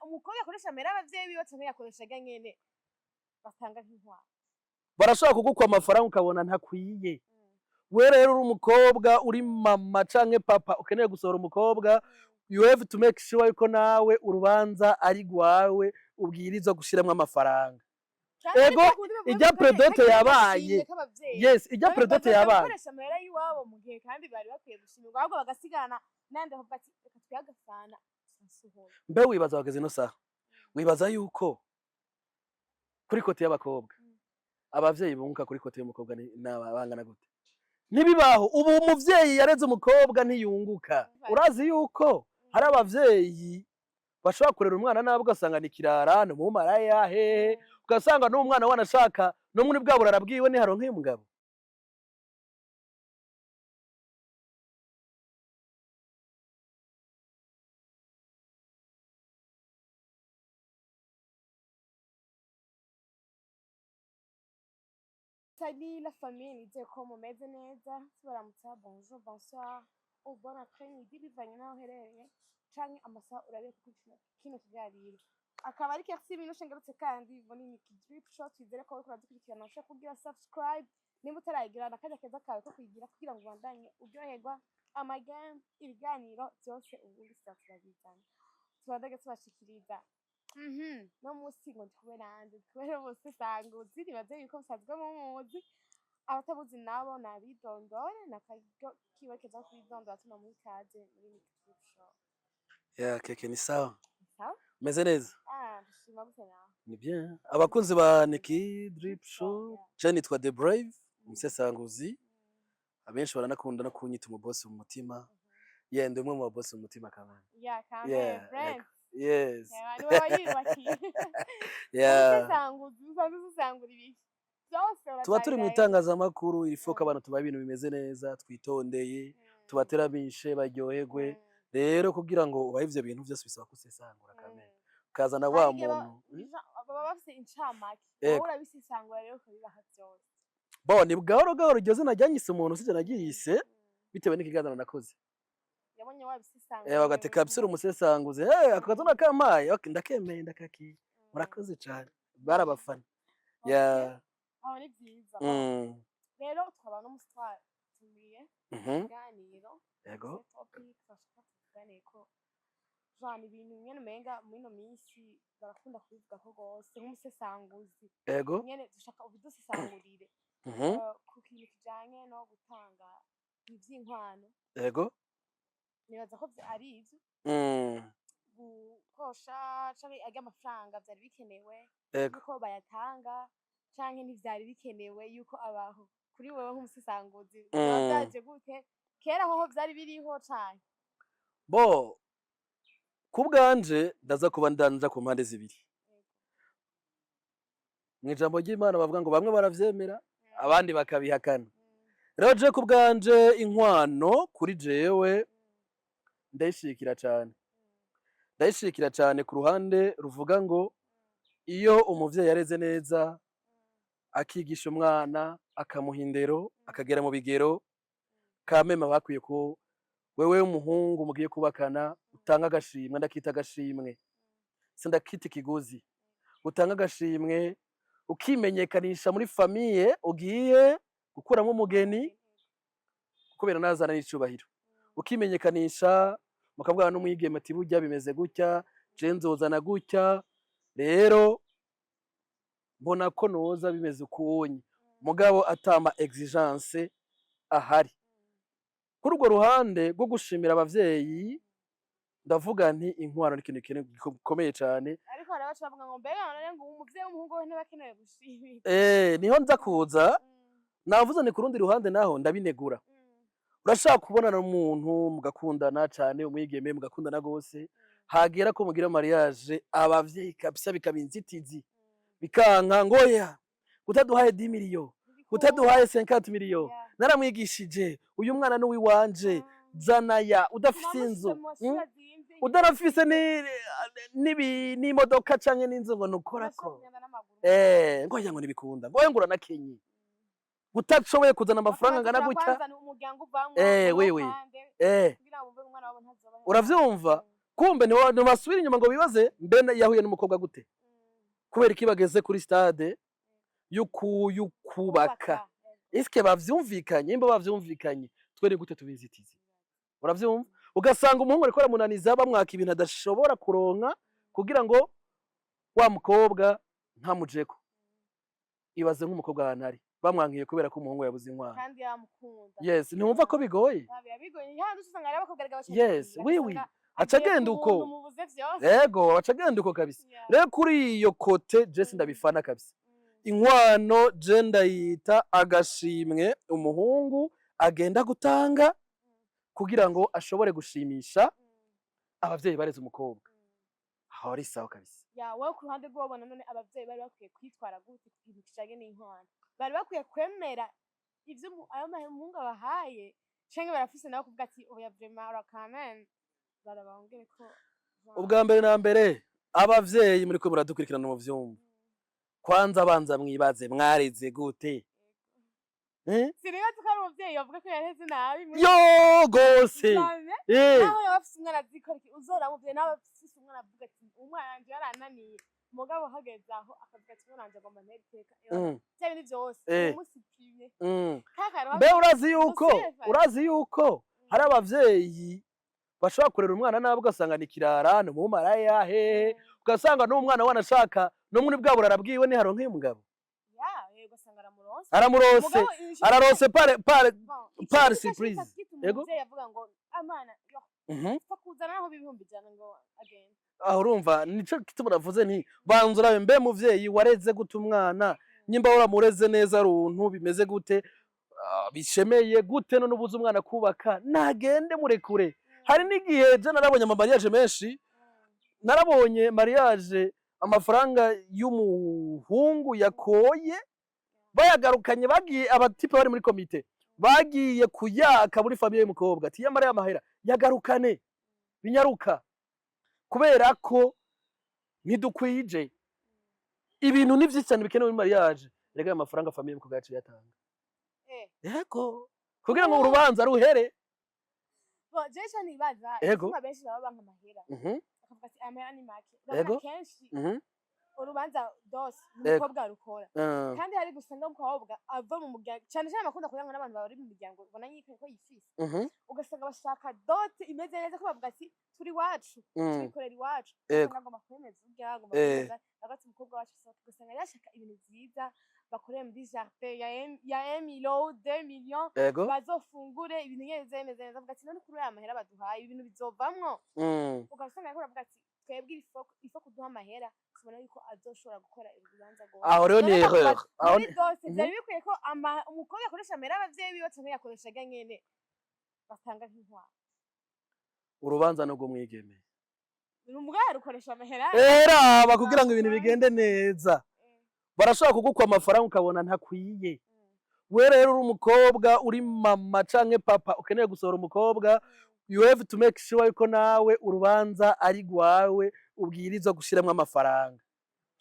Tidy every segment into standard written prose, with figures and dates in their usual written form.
Umukobwa akoresha amahera abavyeyi biwe canke yakoresha arya nyene batanga nk'inkwano? Barashobora kugukwa amafaranga ukabona ntakwiye. We rero uri umukobwa, uri mama canke papa, ukeneye gusohora umukobwa, you have to make sure yuko nawe urubanza ari rwawe, ubwirizwa gushiramwo amafaranga. Canke Ego, ariko kundi bavuga ijya ngo prédot kajya yabaye. agashimwe k'abavyeyi. Yes, ijya None prédot bazoza yabaye. gukoresha amahera y'iwabo mu gihe kandi bari bakwiye gushimirwa, ahubwo bagasigana nandi bakavuga ati: "Reka twihe agafana turasohoye." Mbe wibaza, wageze ino saha, wibaza yuko kuri côté y'abakobwa abavyeyi bunguka, kuri côté y'umukobwa bangana gute? Ntibibaho. Ubu umuvyeyi yareze umukobwa ntiyunguka. Urazi yuko hari abavyeyi bashobora kurera umwana nabi, ugasanga ni kirara, ni umumaraya, hehe, ugasanga n'umwana wanashaka no muri bwa burara bwiwe ntiharonkeye umugabo. Salut la famille, nizeye ko mumeze neza. Tubaramutsa bonjour, bonsoir ou bon après-midi, bivanye n'aho uherereye canke amasaha urabiye kuri kino kiganiro. Akaba ari Kersi Minushe ngarutse kandi muri Niki Drip Show. Twizere ko uriko uradukurikirana, ushobora kugira subscribe nimba utarayigira, nakajya keza kawe ko kuyigira kugira ngo ubandanye uryoherwa amagame, ibiganiro byose ubundi tuza turabizana, tubandanye tubashikiriza. No munsi ngo ndi kumwe nande? Ndi kumwe n'umusesanguzi, nibaze yuko musanzwe mumuzi. Abatabuzi nabo nabidondore, nakaryo kiwe keza ko kubidondora. Tunamuha ikaze muri Niki Drip Show. Ya keke, ni sawa? Sawa. Meze neza. Ah, ndashima gute nawe? Ni bien. Abakunzi ba Niki Drip Show, je nitwa The Brave, umusesanguzi. Abenshi baranakunda no kunyita umubosi mu mutima. Yeah, ndi umwe mu babosi mu mutima kamana. Ya kame. Yeah, friends. Yes. Ni wowe wayiyubakiye. Yeah. Umusesanguzi, usanzwe usesangura ibiki byose? Tuba turi mu Uratangaye. itangazamakuru, il faut ko abantu tubaha ibintu bimeze neza, twitondeye, tubateramishe, baryoherwe. Rero kugira ngo ubahe ivyo bintu byose bisaba kusesangura kamere, ukazana wa Hari igihe muntu. Baba bafise incamake. Yego. Wowe urabisesangura rero ukabibaha byose. Bo ni gahoro gahoro. Iryo zina ryanyise umuntu, sivyo naryiyise, bitewe n'ikiganiro nakoze. Yabonye wabisesangura. Bagati kabisa uri umusesanguzi. Ako kazina kampaye, okay, ndakemeye, ndakakiye. Murakoze cane, barabafana. Yeah. Aho ni byiza. Rero tukaba n'umunsi twatumiye ikiganiro. Topic bashaka tuganire ko jana ibintu nyene umenga muri ino minsi barakunda kubivugako rwose, nk'umusesanguzi nyene dushaka ubidusesangurire ku kintu kijanye no gutanga ivy'inkwano. Nibaza ko ari ivyo gukosha canke arya amafaranga vyari bikenewe yuko bayatanga canke ntivyari bikenewe yuko abaho. Kuri wewe nk'umusesanguzi, vyoba vyaje gute? Kera hoho vyari biriho canke? Bo ku bwanje ndaza kuba ndanja ku mpande zibiri. Mu ijambo ry'Imana bavuga ngo bamwe baravyemera, abandi bakabihakana. Rero je ku bwanje, inkwano kuri jewe ndayishigikira cane, ndayishigikira cane ku ruhande ruvuga ngo iyo umuvyeyi yareze neza, akigisha umwana, akamuha indero, akagera mu bigero kamema, bakwiye ko wewe w'umuhungu mugiye kubakana utanga agashimwe. Ndakita agashimwe, sindakita ikiguzi. Utanga agashimwe, ukimenyekanisha muri famille ugiye gukuramo umugeni, kuko biranazana n'icubahiro. Ukimenyekanisha, mukavugana n'umwigeme ati: "Burya bimeze gutya, je nzozana gutya." Rero mbona ko noza bimeze ukunye, mugabo atama exigence ahari. Kuri urwo ruhande rwo gushimira abavyeyi, ndavuga nti inkwano ni ikintu gikomeye cane. Ariko hari abaca bavuga ngo mbega none ngo umuvyeyi w'umuhungu we ntibakenewe gushimira? Niho nza kuza. Navuze ni ku rundi ruhande naho ndabinegura. Urashaka kubonana n'umuntu mugakundana cane, umwigeme mugakundana gose, hagera ko mugira mariage, abavyeyi kabisa bikaba inzitizi, bikanka ngo oya, utaduhaye 10 millions, utaduhaye 50 millions. Naramwigishije, uyu mwana ni uwiwanje, zana ya udafise inzu, Udarafise n'imodoka canke n'inzu ngo nukorako, ngo oya, ngo ntibikunda, ngo oya, ngo uranakenye, utashoboye kuzana amafaranga angana gutya. Umuryango uvamwo Oui, oui. Uravyumva? Kumbe ntibasubira inyuma ngo bibaze: mbe yahuye n'umukobwa gute? Kubera iki bageze kuri stade y'ukubaka? Eske bavyumvikanye? Imba bavyumvikanye, twere gute tubizitize? Uravyumva, ugasanga umuhungu ariko aramunaniza, bamwaka ibintu adashobora kuronka kugira ngo wa mukobwa ntamujeko. Ibaze nk'umukobwa ahantu ari bamwankiye kubera ko umuhungu yabuze inkwano. Kandi yamukunda. Yes, ntiwumva ko bigoye? Biba bigoye handi usanga ari abakobwa erega Yes, oui, oui. Aca agenda uko. Mubuze vyose. Ego, aca agenda uko kabisa. Rero kuri iyo côté je sindabifana kabisa. Inkwano je ndayita agashimwe umuhungu agenda gutanga kugira ngo ashobore gushimisha abavyeyi bareze umukobwa. Aho ari sawa kabisa. Ya, wowe ku ruhande rw'ubona none abavyeyi bari bakwiye kwitwara gute ku kintu kijanye n'inkwano? Bari bakwiye kwemera ivyo ayo umuhungu abahaye, canke barafise nabo kuvuga ati: "Oya, vraiment urakamene barabongere ko"? Ubwa mbere na mbere, abavyeyi muriko muradukurikirana mu vyumva, kwanza banza mwibaze: mwareze gute? Eh? Sinibaza ko ari umuvyeyi yavuga ko yareze nabi Yo gose. Jamais. Naho yaba afise umwana azikora iki, uzora umuvyeyi nawe afise umwana avuga ati: "Umwana wanje yarananiye", mugabo hageze aho akavuga ati: "Umwana wanje agomba ntere iteka", vya bindi vyose umusipimye kakara. Mbe urazi yuko Museva. urazi yuko hari abavyeyi bashobora kurera umwana nabi, ugasanga ni kirara, ni umumaraya hehe, ugasanga n'umwana wanashaka no muri bwa burara bwiwe niharonka umugabo. Ya, yego, ugasanga aramuronse. Aramurose. Mugabo Ararose pare bon, par ikintu surprise. gituma Yego. umuvyeyi avuga ngo amana yo pfa kuzana naho 100,000 ngo agende. Aho urumva nico gituma navuze nti: banza urabe, mbe muvyeyi wareze gute umwana? Nyimba waramureze neza runtu bimeze gute? Ah, bishemeye gute? None ubuze umwana kubaka, nagende murekure. Hari n'igihe je narabonye ama mariage menshi, narabonye mariage amafaranga y'umuhungu yakoye bayagarukanye, bagiye aba types bari muri komite bagiye kuyaka muri famille y'umukobwa ati: "Yamara y'amahera yagarukane binyaruka, kubera ko ntidukwije ibintu." Ni vyinshi cyane bikenewe muri mariage. Rega ayo mafaranga famille y'umukobwa yaciye yatanga. Yego, kugira ngo urubanza ruhere. Bon, je ico nibaza, igituma benshi baba banka amahera, bakavuga ati aya mahera ni make, urabona kenshi urubanza dot ni umukobwa rukora. Kandi hari gusanga umukobwa ava mu muryango, cyane cyane abakunda kurangwa n'abantu bari mu miryango ubona yuko ko yifise, ugasanga bashaka dot imeze neza, ko bavuga ati: "Turi iwacu, tubikorera iwacu." Ugasanga agomba kwemeza urya, agomba kwemeza hagati umukobwa wacu asohoka, ugasanga yashaka ibintu vyiza bakoreye muri jardin ya 1 million, 2 millions, bazofungure ibintu nyene bize bimeze neza. Avuga ati: "None kuri aya mahera baduhaye, ibintu bizovamwo?" Ugasanga ariko aravuga ati: "Twebwe il faut kuduha amahera, tubona yuko azoshobora gukora urubanza rwose." Aho rero ni None erreur. ndakubaza, Aho muri dot vyari bikwiye ko umukobwa akoresha amahera y'abavyeyi biwe, canke yakoresha arya nyene batanga nk'inkwano? Urubanza no rw'umwigeme. Umugabo arukoresha amahera. Eraba, kugira ngo ibintu bigende neza, barashobora kugukwa amafaranga ukabona ntakwiye. We rero uri umukobwa, uri mama canke papa, ukeneye gusohora umukobwa, you have to make sure yuko nawe urubanza ari rwawe, ubwirizwa gushiramwo amafaranga.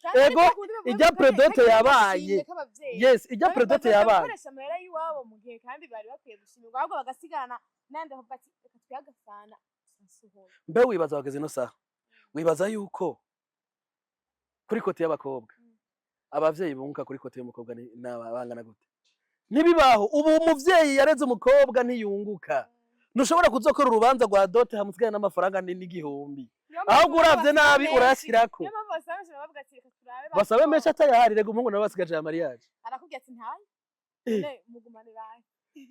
Kandi Ego, ariko kundi bavuga ijya ngo pré-dot kare yabaye. agashimwe k'abavyeyi. Yes, ijya None pré-dot bazoza yabaye. gukoresha amahera y'iwabo mu gihe kandi bari bakwiye gushimirwa, ahubwo bagasigarana nandi bakavuga ati: "Reka twihe agafana turasohora." Mbe wibaza wageze ino saha, wibaza yuko kuri côté y'abakobwa abavyeyi bunguka, kuri côté y'umukobwa bangana gute? Ntibibaho. Ubu umuvyeyi yareze umukobwa ntiyunguka. Ntushobora kuzokora urubanza rwa dot hamusigaye n'amafaranga n'igihumbi. Niyo Ahubwo mpamvu uravye basaba nabi menshi. urayashirako. Niyo mpamvu basaba menshi, bavuga ati: "Reka turabe." Basabe menshi atayahari. Rega umuhungu nawe basigaje ya mariage. Arakubwira ati: "Ntayo." None mugumane bahe?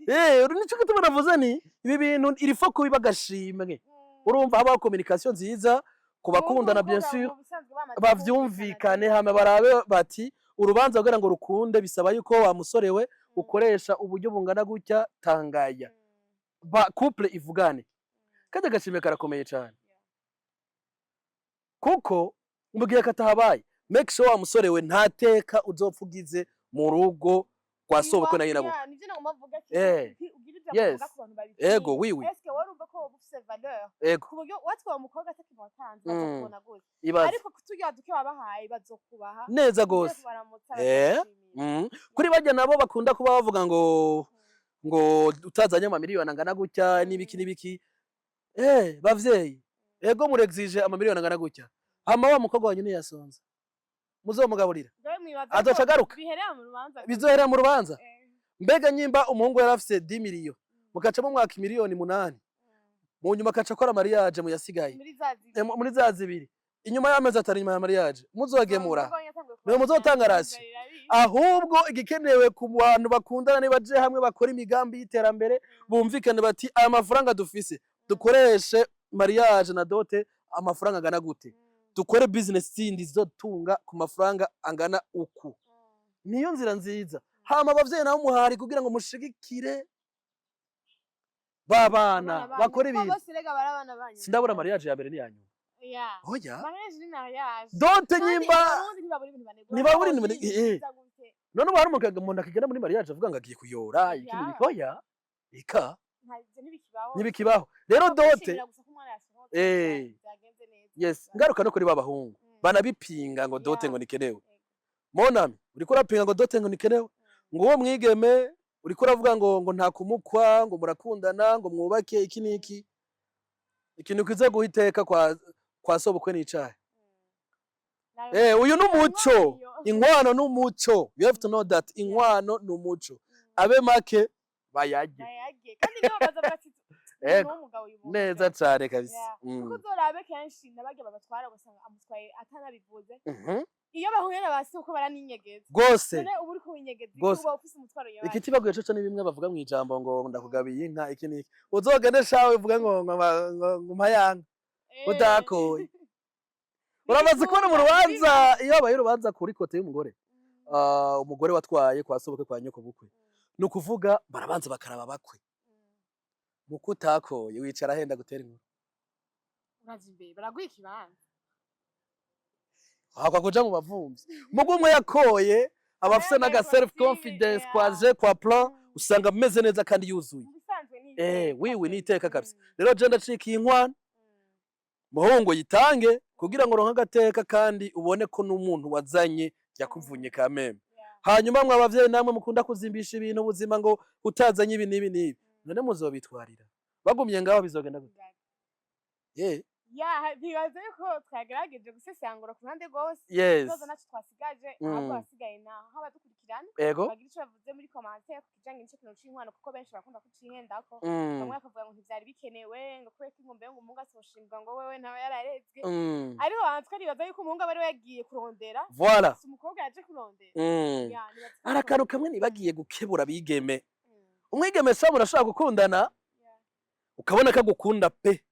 Eh, nico gituma navuze ni ibi bintu il faut kubiba agashimwe. Urumva habaho communication nziza ku bakundana, bien sûr, bavyumvikane, hama barabe bati: "Urubanza kugira ngo rukunde bisaba yuko wa musore we ukoresha uburyo bungana gutya, tangaya." Ba couple ivugane. Kandi agashimwe karakomeye cane, kuko mu gihe katahabaye, make sure wa musore we ntateka uzopfa ugize mu rugo rwa sobukwe na nyinabukwe. Nivyo nagomba mvuga ati ugira ivyo avuga ku bantu babitinya. Ego, oui, oui. Eske wari umva ko woba ufise valeur Ego. ku buryo watwaye umukobwa atakintu watanze, bazokubona gute? Ibaze. Ariko kuturya duke wabahaye, bazokubaha. Neza Ugiye gose. kubaramutsa, bazogushimira. Kuri barya nabo bakunda kuba bavuga ngo utazanye amamiliyoni angana gutya n'ibiki n'ibiki, bavyeyi. Ego, murexige amamiliyoni angana gutya, hama wa mukobwa wanyu ntiyasonza, muzomugaburira? Jewe mwibaza Azoca ko agaruka? Biherera mu rubanza. Bizoherera mu rubanza. Mbega nyimba umuhungu yari afise 10 miliyo, mugaca mumwaka miliyoni 8, mu nyuma akaca akora mariage mu yasigaye, muri za zibiri. Muri za zibiri, inyuma y'amezi 5 inyuma ya mariage muzogemura, Umukobwa yatanguye niwe muzotanga ration. Ahubwo igikenewe ku bantu bakundana, nibaje hamwe bakora imigambi y'iterambere, bumvikane bati: "Aya mafaranga dufise dukoreshe mariage na dot, amafaranga angana gute, dukore business zindi zizotunga ku mafaranga angana uku." Niyo nzira nziza. Hama abavyeyi nabo muhari kugira ngo mushigikire ba bana bakora ibintu. Bose rega bari abana banyu. Sindabura mariage ya mbere n'iya nyuma. Oya. Mariage ni mariage. Dot Kandi nyimba Abarundi ntibabura ibintu banegura. Ntibabura ibintu Ibintu biza gute? None ubu hari umuntu akigenda muri mariage avuga ngo agiye kuyora iki n'ibiki? Oya, ika. Ivyo ntibikibaho. Ntibikibaho. Rero dot Kwishimira gusa ko umwana yasohotse, byagenze neza. Yes, ngaruka no kuri ba bahungu banabipinga ngo dot ngo nikenewe. Mon ami, uriko urapinga ngo dot ngo nikenewe, ngo uwo mwigeme uriko uravuga ngo nta kumukwa, ngo murakundana, ngo mwubake iki n'iki, ikintu kiza guha iteka kwa sobukwe n'icayi. Uyu ni umuco, inkwano n'umuco. You have to know that inkwano ni umuco. Abe make bayarye. Bayarye, kandi nibo baza bati Ego. n'umugabo uyu muntu. Neza cane kabisa. Yeah. Kuko uzorabe kenshi nabarya babatwara, ugasanga amutwaye atanabivuze. Iyo bahuye na ba se uko baraninyegeza. Rwose. None uba uriko winyegeza iki? Rwose. Uba ufise umutwaro yawe. Iki kibagoye coco ni bimwe bavuga mw'ijambo ngo ndakugabiye inka, iki n'iki. Uzogende shawe uvuge ngo mpayanga udakoye. Uramaze kubona mu rubanza, iyo habaye urubanza kuri côté y'umugore, umugore watwaye kwa sobukwe, kwa nyoko bukwe, ni ukuvuga barabanza bakaraba bakwe. Muko utakoye wicara ahenda gutera inkuru. Uraja imbere, baraguha ikibanza. Hakwa kuja mu bavumvyi. Mugo umwe yakoye aba afise n'aga self confidence kwa je kwa plan, usanga ameze neza kandi yuzuye. Mu bisanzwe ni Eh, wiwi ni iteka kabisa. Rero je ndacikiye inkwano, muhungu yitange kugira ngo uronke agateka kandi ubone ko n'umuntu wazanye yakuvunye kameme. Hanyuma mwe abavyeyi namwe mukunda kuzimbisha ibintu, ubuzima, ngo utazanye ibi n'ibi n'ibi, none muzobitwarira bagumye ngaho, bizogenda gute? Ya, bibaze yuko twagerageje gusesangura ku ruhande rwose. Ikibazo naco twasigaje, ahubwo hasigaye naho abadukurikirana bagira ico bavuze muri commentaire ku kijanye n'ico kintu c'inkwano, kuko benshi barakunda kucihendako. Bamwe bakavuga ngo ntivyari bikenewe, ngo kubera ko inkombe ngo umuhungu azoshimwa, ngo wewe ntaba yararezwe. Ariko abantu twaribaza yuko umuhungu aba ariwe yagiye kurondera, Voilà. si umukobwa yaje kurondera. Ya, nibaza ko Hari akantu kamwe nibagiye gukebura abigeme. Umwigeme sha murashobora gukundana, ukabona ko agukunda pe,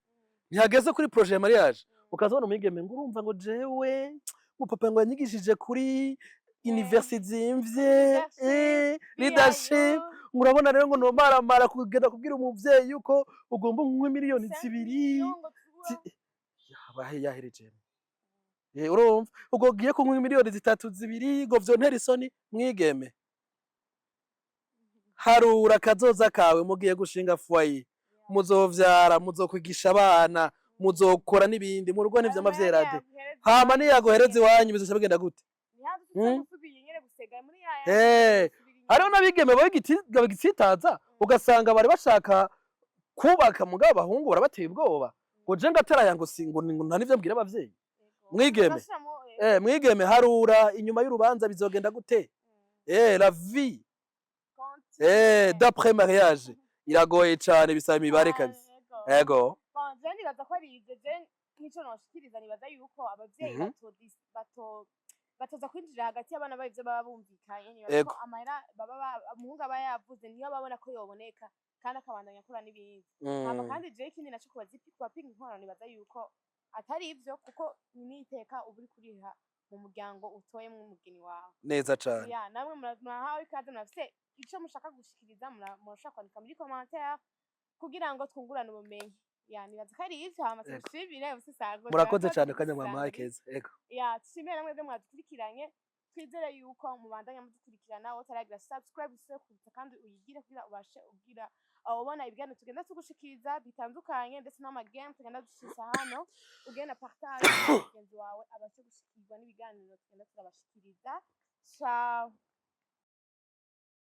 ntihageze kuri projet ya mariage, ukazabona umwigeme ngo urumva ngo jewe ngo papa ngo yanyigishije kuri université zimvye, Leadership, leadership, ngo urabona rero ngo nomaramara kugenda kubwira umuvyeyi yuko ugomba kunywa miliyoni 2. Yaba yahereje. Urumva ubwo ugiye kunywa miliyoni 3, 2, ngo vyontera isoni. Mwigeme, harura kazoza kawe. Mugiye gushinga foyer, muzovyara, muzokwigisha abana, muzokora n'ibindi mu rugo, ntivyama vyerade. Hama niyaguhereza iwanyu bizoca bigenda gute? Hariho n'abigeme bagitsitaza, ugasanga bari bashaka kubaka, mugabo abahungu barabateye ubwoba ngo je ngataraya, ngo si ngo nta nivyo mbwira abavyeyi. Mwigeme, mwigeme, harura inyuma y'urubanza bizogenda gute? La vie d'après mariage iragoye cane, bisaba imibare kabisa. Ego. Je nibaza ko ari ivyo. Je nk'ico noshikiriza, nibaza yuko abavyeyi batoza kwinjira hagati y'abana babo ivyo baba bumvikanye. Nibaza ko amahera baba umuhungu aba yavuze niyo babona ko yoboneka, kandi akabandanya akora n'ibindi. Hama kandi jewe ikindi naco kubapinga inkwano, nibaza yuko atari ivyo, kuko ni n'iteka uba uriko uriha mu muryango utoyemwo umugeni wawe. Neza cane. Ya, namwe murahawe ikaze, murafise ico mushaka gushikiriza, murashobora kwandika muri commentaire kugira ngo twungurane ubumenyi. Ya, nibaza ko ari ivyo. Hama tugushimire ubusesangura. Murakoze cane kanya mwampaye keza. Ego. Ya, dushimire namwe mwebwe mwadukurikiranye. Twizere yuko mubandanya mudukurikirana. Wowe utaragira subscribe, usubire kuza kandi uyigire kugira ubashe ugira ubona ibiganiro tugenda tugushikiriza bitandukanye, ndetse n'amagame tugenda dushitsa hano. Ugenda partage mugenzi wawe abashe gushikirwa n'ibiganiro tugenda turabashikiriza. Ciao.